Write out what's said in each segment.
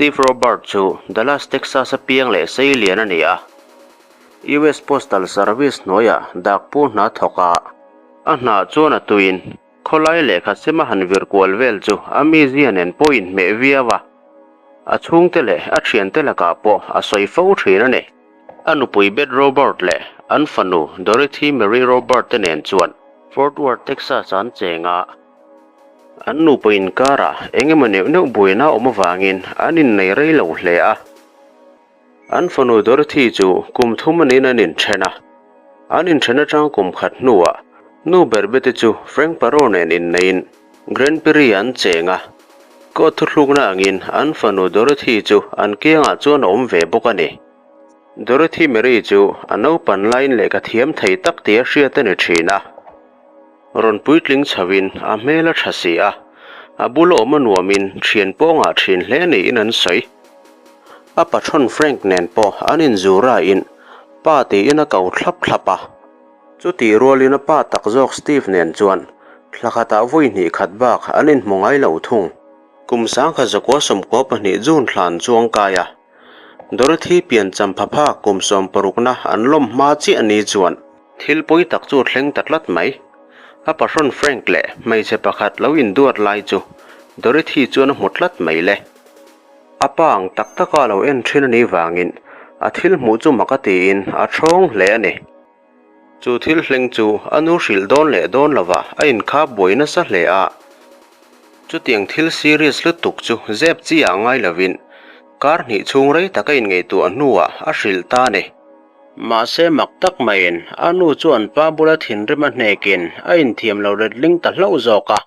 Steve Robert chu Dallas, Texas-a piang leh sei lian a ni a. US Postal Service hnuaiah dakpu hna thawk a, a hnah chuan a tuin khawlai lehkha sema han vir kual vel chu a mizia nen pawh inhmeh viau a, a chhungte leh a thiante lakah pawh a sawi fo thin a ni. A nupui Beth Robert leh an fanu Dorothy Marie Robert te nen chuan Fort Worth, Texas-ah an cheng a. An nupa inkarah eng emaw neuh neuh buaina a awm avangin an innei rei lo hle a. An fanu Dorothy chu kum thum a niin an inthen a. An inthen atang kum khat hnuah nu ber bete chu Frank Parro nen inneiin Grand Prairie an cheng a. Court thuthlukna angin an fanu Dorothy chu an kiangah chuan a awm ve bawk a ni. Dorothy Mary chu a naupan laiin lehkha thiam thei tak tia hriat a ni thin a. Rawn puitling chhoin a hmel a tha si a, a bula awm a nuamin thian pawngah thin hle niin an sawi. A patron Frank nen pawh an inzura in pa tiin a ko thlap thlap a. Chutih rualin a pa tak zawk Steve nen chuan thla khatah vawi hnih khat bak an inhmu ngai lo thung. Kum 1992 June thlan chuang kai a, Dorothy piancham phapha kum sawmparukna an lawm hma chiah ni chuan, Thil pawi tak chu thleng ta tlat mai. A pahrawn Frank leh hmeichhe pakhat lo induat lai chu Dorothy chuan a hmu tlat mai le. A pa ang tak taka lo en thin a nih vangin a thil hmuh chu mak a tiin a thawng hle a ni. Chu thil hleng chu a nu hrilh dawn leh dawn lovah a inkhap buai nasa hle a. Chutiang thil serious lutuk chu zep chi ah ngai lovin kar hnih chhung rei tak a inngaihtuah hnuah a hrilh ta a ni. Mahse mak tak maiin a nu chu an pa bula thinrim a hnekin a inthiam lo letling ta hlauh zawk a.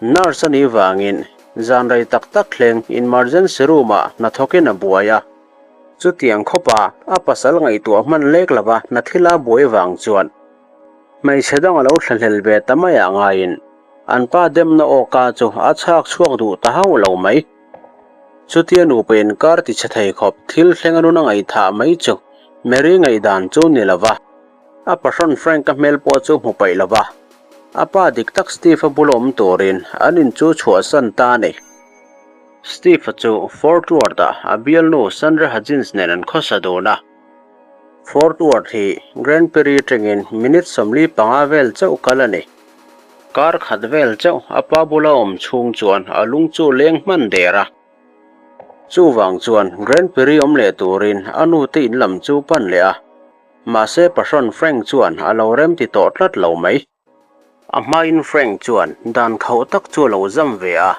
Nurse a nih vangin zan rei tak tak thleng emergency room ah hna thawkin a buai a. Chutiang khawpa a pasal ngaihtuah hman lek lova hna thila buai vang chuan hmeichhe dang a lo thlahlel ve ta maiah ngaiin an pa demna awka chu a chhak chhuak duh ta hauh lo mai. Chutia nupa inkar ti chhe thei khawp thil thleng a nuna ngaihthah mai chu Mary ngaihdan chu ni lo va, a pahrawn Frank-a hmel pawh chu hmu paih lo va, a pa dik tak Steve-a bula awm turin an in chu chhuahsan ta a ni. Steve-a chu Fort Worth-a a bialnu Sandra Hudgins nen an khawsa dun a. Fort Worth hi Grand Prairie atangin minute 45 vel chauh kal a ni. Kar khat vel chauh a pa bula awm chhung chuan a lung chu leng hman der a. Chuvang chuan Grand Prairie awm leh turin a nu te in lam chu pan leh a. Mahse pahrawn Frank chuan a lo rem ti tawh tlat lo mai. A hmain Frank chuan dan khauh tak chu a lo zam ve a.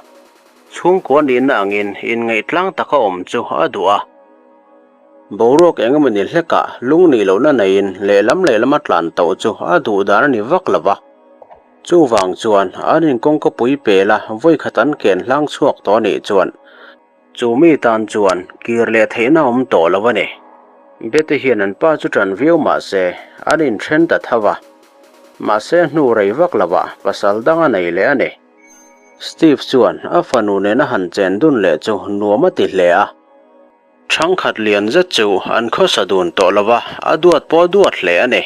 Chhungkua nihna angin inngaih tlang taka awm chu a duh a. Boruak eng emawni hlekah lung nih lohna neiin lehlam lehlama tlan tauh chu a duh dan a ni vak lo va. Chuvang chuan an inkawngka pui pela vawikhat an ken hlang chhuak tawh a nih chuan chu mi tan chuan kir leh theihna awm tawh lo a ni. Bete hian an pa chu tan viau mah se an inthen ta tho va. Mahse hnu rei vak lovah pasal dang a nei leh a ni. Steve chuan a fanu nena han chen dun leh chu nuam a ti hle a. Thangkhat lian zet chu an khawsa dun tawh lo va, a duat pawh a duat hle a ni.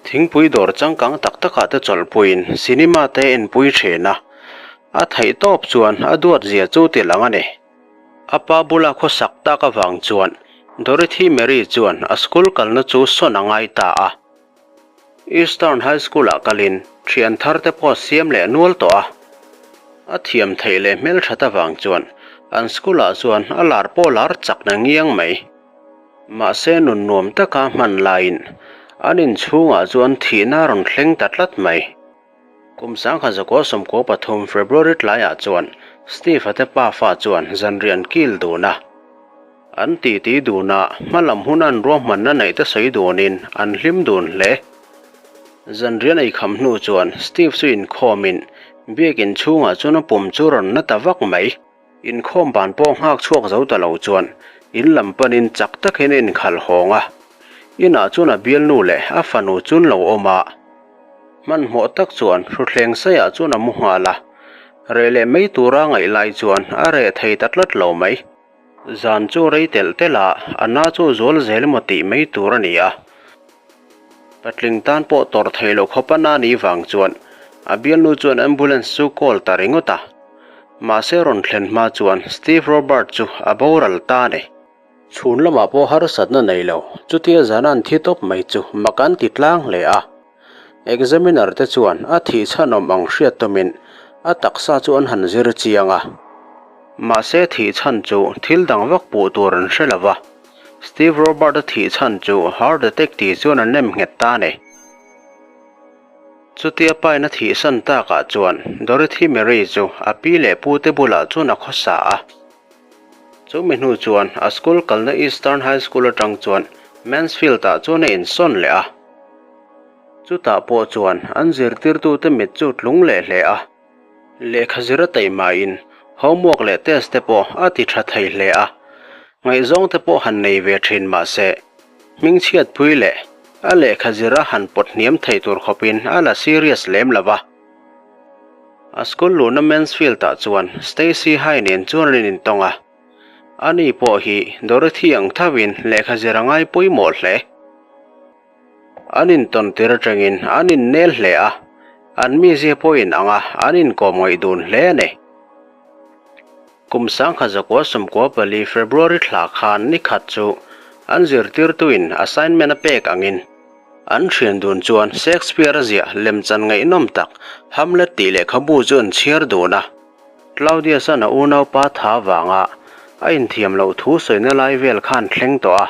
Thingpui dawr changkang tak takah te chawlhpuiin cinema te enpui thin a, a theih tawp chuan a duat zia chu ti lang a ni. A pa bula khawsak tak avang chuan Dorothy Mary chuan a school kalna chu sawn a ngai ta a. Eastern High School-ah kalin thian thar te pawh siam leh nual tawh a. A thiam theih leh hmelthat avang chuan an school-ah chuan a lar pawh lar chak na ngiang mai. Mahse nun nuam taka hman laiin an inchhungah chuan thihna a rawn thleng ta tlat mai. Kum 1993 February tlaiah chuan Steve-a te pafa chuan zanriah an kil dun a. An titi dun a, hmalam huna an ruahmanna neih te sawi dunin an hlim dun hle. Zanriah nei kham hnu chuan Steve chu inkhawmin biakin chhungah chuan a pum chu rawn na ta vak mai. Inkhawm ban pawh nghak chhuak zo ta lo chuan in lam panin chak takin a inkhalh hawng a. Inah chuan a bialnu leh a fanu chu an lo awm a. Hmanhmawh tak chuan hrutthleng saiah chuan a mu nghal a. Reh leh mai tura ngaih lai chuan a reh thei ta tlat lo mai. Zan chu rei telh telh a, a na chu zual zel emaw tih mai tur a ni a. Patling tan pawh tawrh theih loh khawp a na nih vang chuan a bialnu chuan ambulance chu call ta ringawt a. Mahse rawn thlen hma chuan Steve Robert chu a boral ta a ni. Chhun lamah pawh harsatna nei lo, chutia zana an thi tawp mai chu mak an ti tlang hle a. Examiner te chuan a thih chhan awm ang hriat tumin a taksa chu an han zir chiang a. Mahse thih chhan chu thil dang vak puh tur an hre lo va, Steve Robert-a thih chhan chu heart attack tih chuan a nem nghet ta a ni. Chutia pain a thihsan takah chuan Dorothy Mary chu a pi leh pu te bulah chuan a khawsa a. Chumi hnu chuan a school kalna Eastern High School atang chuan Mansfield ah chuan a insawn leh a. Chutah pawh chuan an zirtirtute mit chu tlung leh hle a. Lehkha zir a taihmahin homework leh test te pawh a ti tha thei hle a, ngaihzawng te pawh han nei ve thin mah se, hmingchhiatpui leh a lehkha zir a han pawt hniam thei tur khawpin a la serious lem lo va. A school luhna Mansfield ah chuan Stacy High nen chuan an intawng a, ani pawh hi Dorothy ang thovin lehkha zir a ngai pawimawh hle. An intawn tir atangin an innel hle a, an mizia pawh in ang a, an inkawm ngaih dun hle a ni. Kum 1994 February thla khan ni khat chu an zirtirtuin assignment a pek angin an thian dun chuan Shakespeare-a ziah lemchan ngaihnawm tak Hamlet tih lehkhabu chu an chhiar dun a. Claudius-a'n a unaupa tha vanga a inthiam loh thu sawina lai vel khan thleng tawh a.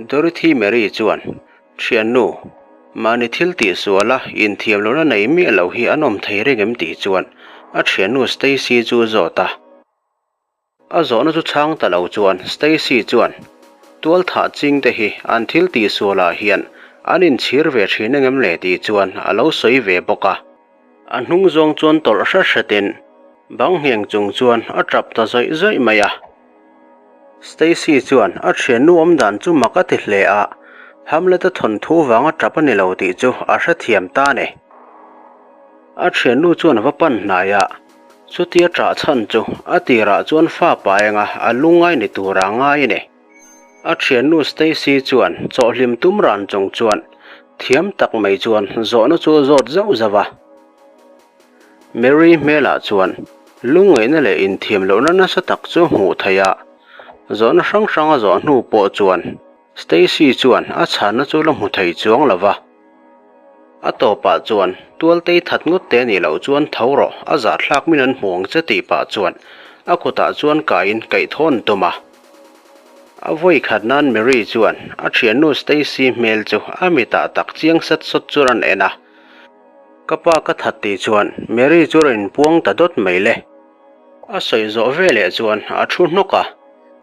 Dorothy Mary chuan, Thiannu, mahni thil tih suala inthiam lohna nei miah lo hi an awm thei reng em tih chuan a thiannu Stacy chu a zawt a. A zawhna chu chhang ta lo chuan Stacy chuan, Tual thah ching te hi an thil tih sualah hian an inchhir ve thin engem le tih chuan a lo sawi ve bawk a. A hnung zawng chuan tawlh hret hretin bang ngheng chung chuan a tap ta zawih zawih mai a. Stacy chuan a thiannu awm dan chu mak a ti hle a, Hamlet-a thawnthu vanga tap a ni lo tih chu a hrethiam ta a ni. A thiannu chuan a va pan hnai a, chutia ṭah chhan chu a tirah chuan fa pa enga a lungngai ni tura ngai a ni. A thiannu Stacy chuan chawhhlim tum ran chung chuan thiam tak mai chuan zawhna chu a zawt zauh zauh a. Mary hmelah chuan lungngaihna leh inthiam lohna nasa tak chu hmuh theih a, zawhna hrang hrang a zawh hnu pawh chuan Stacy chuan a chhanna chu la hmu thei chuang lo va. A tawpah chuan tualtei that ngawt te nih loh chuan tho rawh, a zahthlak min an hmu ang che tih pah chuan a kutah chuan kaiin kaihthawh an tum a. A vawi khat nan Mary chuan a thiannu Stacy hmel chu a mitah tak chiang sat sawt chuan an en a. Ka pa ka that tih chuan Mary chu rawn inpuang ta dawt mai le. A sawi zawh veleh chuan a thu hnawk a,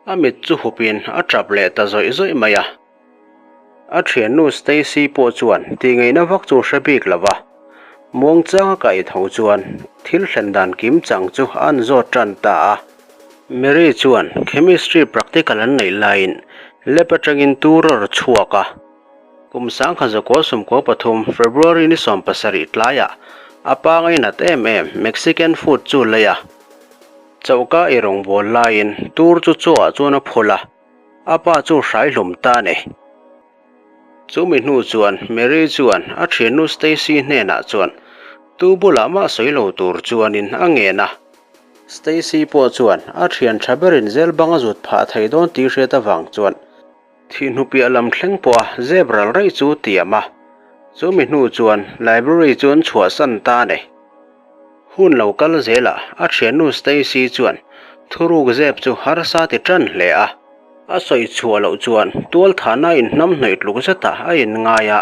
a mit chu hupin a tap leh ta zawih zawih mai a. A thiannu Stacy pawh chuan tihngaihna vak chu hre bik lo va, muangchanga kaih tho chuan thil thlen dan kim chang chu a an zawt tan ta a. Mary chuan chemistry practical an neih laiin lab atangin tur a rawn chhuak a. Kum 1993 February ni 17 tlaiah a pa ngainat em em Mexican food chu lei a. Choka i rawngbâwl laiin tur chu chaw-ah chuan a phul a. A pa chu hrai hlum ta a ni. Chumi hnu chuan Mary chuan a thiannu Stacy hnenah chuan tu bulah mah sawi lo tur chuanin a ngen a. Stacy pawh chuan a thian tha berin zel bang a zut phah thei dawn tih hriat avang chuan thih hnu piah lam thleng pawha zep ral raih chu tiam a. Chumi hnu chuan library chu an chhuahsan ta a ni. Hun lo kal zelah a thiannu Stacy chuan thuruk zep chu harsa ti tan hle a. A sawi chhuah loh chuan tualthahna inhnam hnawih tluk zetah a inngai a,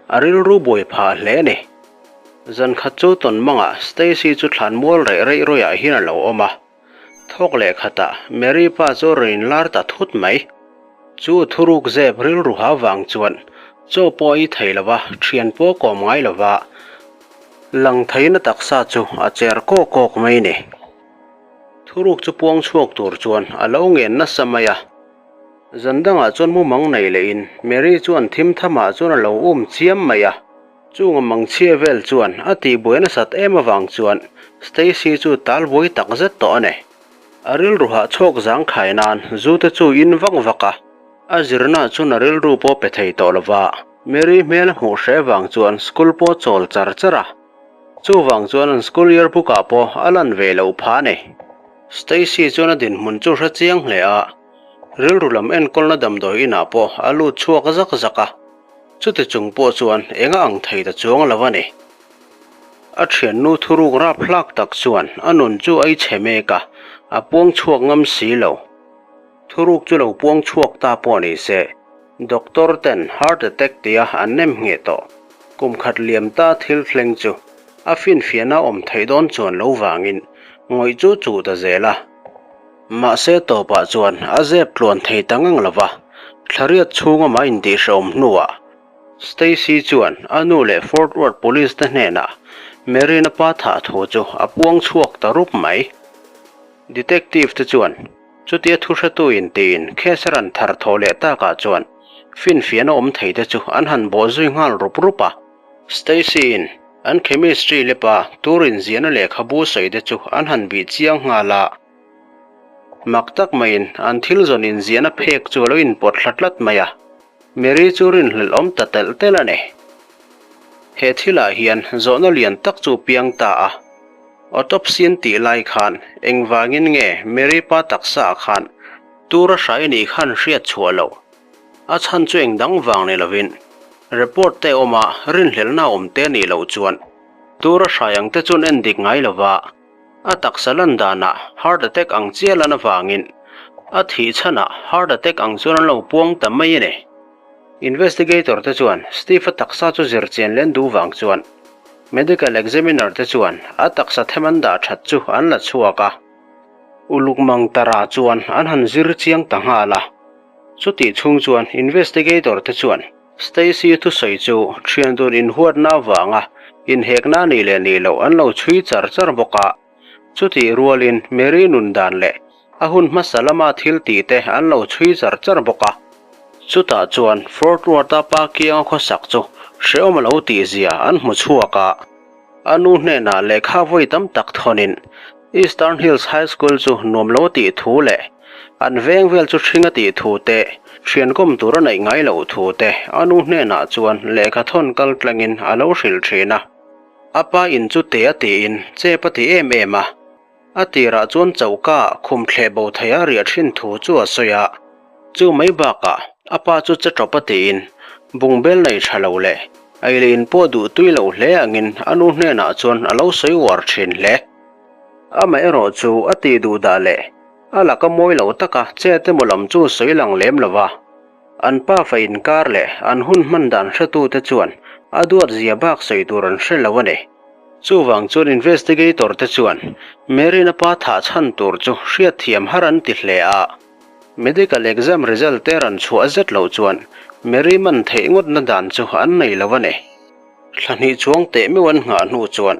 a rilru buai phah hle a ni. Zan khat chu tawn mangah Stacy chu thlan mual reh reih rawihah hian a lo awm a. Thawk leh khatah Mary pa chu a rawn inlar ta thut mai. Chu thuruk zep rilru ha vang chuan chaw pawh a ei thei lo va, thian pawh a kawm ngai lo va, lang theihna taksa chu a cher kawk kawk mai a ni. Thuruk chu puang chhuak tur chuan a lo ngen nasa mai a. Zan dangah chuan mumang nei lehin Mary chuan thim thamah chuan a lo um chiam mai a. Chung a mangchhia vel chuan a tihbuai nasat em avang chuan Stacy chu tal buai tak zet tawh a ni. A rilru hah chhawk zang khai nan zu te chu in vak vak a, a zirna chuan a rilru pawh pe thei tawh lo va. Mary hmel a hmuh hreh vang chuan school pawh chawl char char a. Chuvang chuan an school yearbook ah pawh a lan ve loh phah a ni. Stacy chuan a dinhmun chu hre chiang hle a, rilru lam enkawlna damdawi inah pawh a lut chhuak zak zak a, chuti chung pawh chuan eng a ang thei ta chuang lo a ni. A thiannu thuruk rap hlak tak chuan a nun chu a i chhe mek a, a puang chhuak ngam si lo. Thuruk chu lo puang chhuak ta pawh ni se, doctor ten heart attack tia an nem ngheh tawh. Kum khat liam ta thil thleng chu a finfiahna awm theih dawn chuan lo vangin ngawih chu chuh ta zel a. Mahse tawpah chuan a zep tluan thei ta ngang lo va, thlariat chhung amah intihhrehawm hnuah Stacy chuan a nu leh Fort Worth Police te hnenah Marina pa thah thu chu a puang chhuak ta rup mai. Detective te chuan chutia thu hretu in tiin case a rawn thar thaw leh takah chuan finfiahna awm thei te chu an han bawh zui nghal rup rup a. Stacy in an chemistry lep a tur inziahna lehkhabu sawi te chu an han bih chiang nghal a. Mak tak maiin an thil zawn inziahna phek chu a lo inpawt thla tlat mai a. Mary chu rinhlelh awm ta telh telh a ni. He thilah hian zawhna lian tak chu piang ta a. Autopsy an tih lai khan engvangin nge Mary pa taksa ah khan tur a hrai nih khan hriat chhuah loh. A chhan chu engdang vang ni lovin report te awm a rinhlelhna awm te nih loh chuan tur a hrai ang te chuan en dik ngai lova. A taksa lan danah heart attack ang chiah lan avangin a thih chhanah heart attack ang chuan an lo puang ta mai a ni. Investigator te chuan Steve-a taksa chu zir chian len duh vang chuan medical examiner te chuan a taksa them an dah that chu an la chhuak a. Uluk mang tara chuan an han zir chiang ta nghal a. Chutih chhung chuan investigator te chuan Stacy thusawi chu thian dun inhuatna avanga inhekna nih leh nih loh an lo chhui char char bawk a. Chutih rualin Mary nun dan leh a hun hmasa lama thil tih te an lo chhui char char bawk a. Chutah chuan Fort Worth-a pa kianga khawsak chu hrehawm a lo tih zia an hmu chhuak a. A nu hnenah lehkha vawi tam tak thawnin Eastern Hills High School chu nuam lo tih thu leh an veng vel chu hring a tih thu te, thiankawm tur a neih ngai loh thu te a nu hnenah chuan lehkha thawn kal tlangin a lo hrilh thin a. A pa in chu te a tiin chep a ti em em a. A tirah chuan choka khum thleh bo thei a riah thin thu chu a sawi a, chu mai bakah a pa chu che tawp a tiin bungbel nei tha lo leh ei leh in pawh duh tui lo hle angin a nu hnenah chuan a lo sawi uar thin hle. Amaherawh chu a tih duh dah leh a laka mawi lo taka chet emaw lam chu sawi lang lem lo va, an pafa inkar leh an hun hman dan hretute chuan a duat zia bak sawi tur an hre lo a ni. Chuvang chuan investigator te chuan Marina pa thah chhan tur chu hriatthiam har an ti hle a. Medical exam result te rawn chhuah zet loh chuan Mary man theih ngawtna dan chu an nei lo a ni. Thla hnih chuang teh meuh an nghah hnu chuan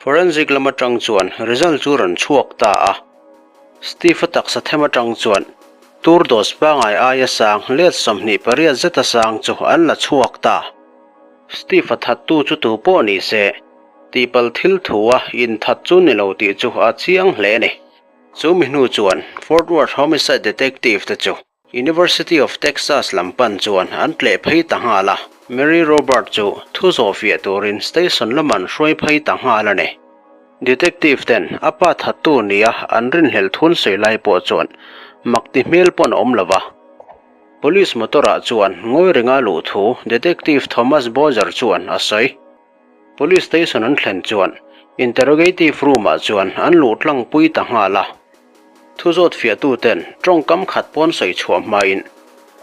forensic lam atang chuan result chu rawn chhuak ta a. Steve-a taksa them atang chuan tur dose pangai aia sang let 28 zeta sang chu an la chhuak ta. Steve-a thattu chu tu pawh ni se, tihpalh thil thu a inthat chu ni lo tih chu a chiang hle a ni. Chu mi hnu chuan Fort Worth Homicide Detective te chu University of Texas lam pan chuan an tleh phei ta nghal a. Mary Robert chu thu zawh fiah turin station lam an hruai phei ta nghal a ni. Detective ten a pa thattu nia an rinhlelh thun sawi lai pawh chuan mak ti hmel pawn a awm lo va. Police motor ah chuan ngawi renga luh thu Detective Thomas Bozer chuan a sawi. Police station an thlen chuan interrogative room ah chuan an luh tlang pui ta nghal a. Thu zawt fiahtu ten tawngkam khat pawn sawi chhuah hmain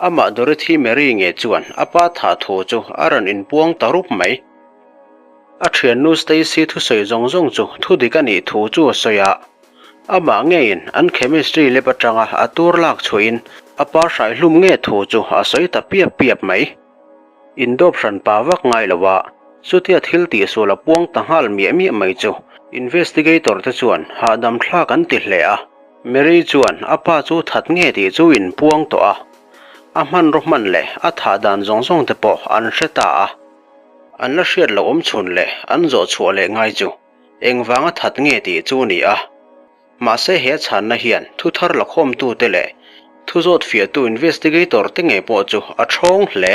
amah Dorothy Mary nge chuan a pa thah thu chu a rawn inpuang ta rup mai. A thiannu Stacy thusawi zawng zawng chu thudik a nih thu chu a sawi a. Amah ngeiin an chemistry lab atanga a tur lak chhuahin a pa hraihlum nge thu chu a sawi ta piap piap mai. Indawp hran pa vak ngai lo a, chutia thil tihsual a puang ta nghal miah miah mai chu investigator te chuan hahdam thlak an ti hle a. Mary chuan a pa chu that nge tih chu inpuang tawh a, a hmanraw hman leh a thah dan zawng zawng te pawh an hre ta a. An la hriat loh awm chhun leh an zawh chhuah leh ngai chu Engvanga that nge tih chu a ni a. Mahse he chhanna hian thu thar la khawmtute leh thu zawt fiahtu investigator te ngei pawh chu a thawng hle.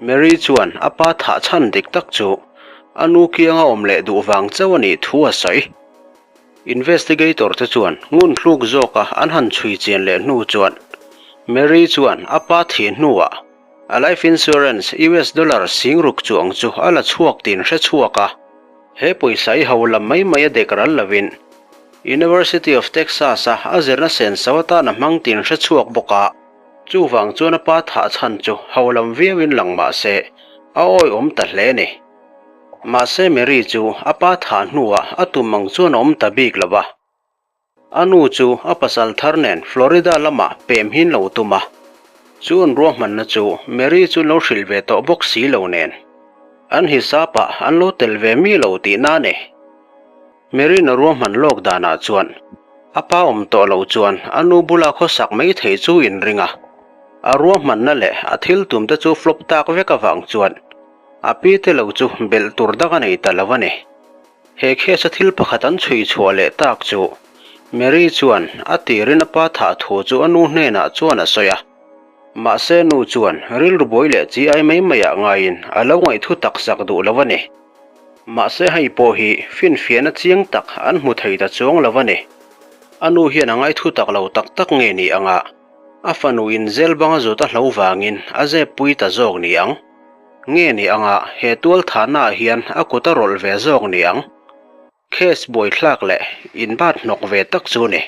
Mary chuan a pa thah chhan dik tak chu A nu kianga awm leh duh vang chauh a nih thu a sawi. Investigator te chuan ngun hluk zawka an han chhui chian leh hnu chuan Mary chuan a pa thih hnuah a life insurance US dollar singruk chuang chu a la chhuak tin hre chhuak a. He pawisa i ho lam mai mai a dek ral lovin University of Texas a a zirna senso atan a hmang tin hre chhuak bawk a. Chuvang chuan a pa thah chhan chu ho lam viauin lang mah se a awihawm ta hle a ni. Mahse Mary chu a pa thah hnuah a tum ang chuan a awm ta bik lo va. A nu chu a pasal thar nen Florida lamah pem hin lo tum a. Chu an ruahmanna chu Mary chu lo hrilh ve tawh bawk si lo nen. An hisapah an lo tel ve mi lo tihna a ni. Mary-na ruahman lawk danah chuan a pa awm tawh loh chuan a nu bula khawsak mai thei chu inring a. A ruahmanna leh a thil tumte chu flop tak vek avang chuan A pi te lo chu belh tur dang a nei ta lo a ni. He case a thil pakhat an chhui chhuah leh tak chu Mary chuan a tirin a pa thah thu chu a nu hnenah chuan a sawi a. Mahse nu chuan rilru buai leh chi ai mai maiah ngaiin a lo ngaihthu tak sak duh lo a ni. Mahse hei pawh hi finfiahna chiang tak an hmu thei ta chuang lo a ni. A nu hian a ngaithu tak lo tak tak nge ni anga a fanu in zel banga zut a hlo vangin a zep pui ta zawk ni ang. Nge ni anga he tual thahna ah hian a kut a rawlh ve zawk ni ang. Case buaithlak leh inbat hnawk ve tak chu ni.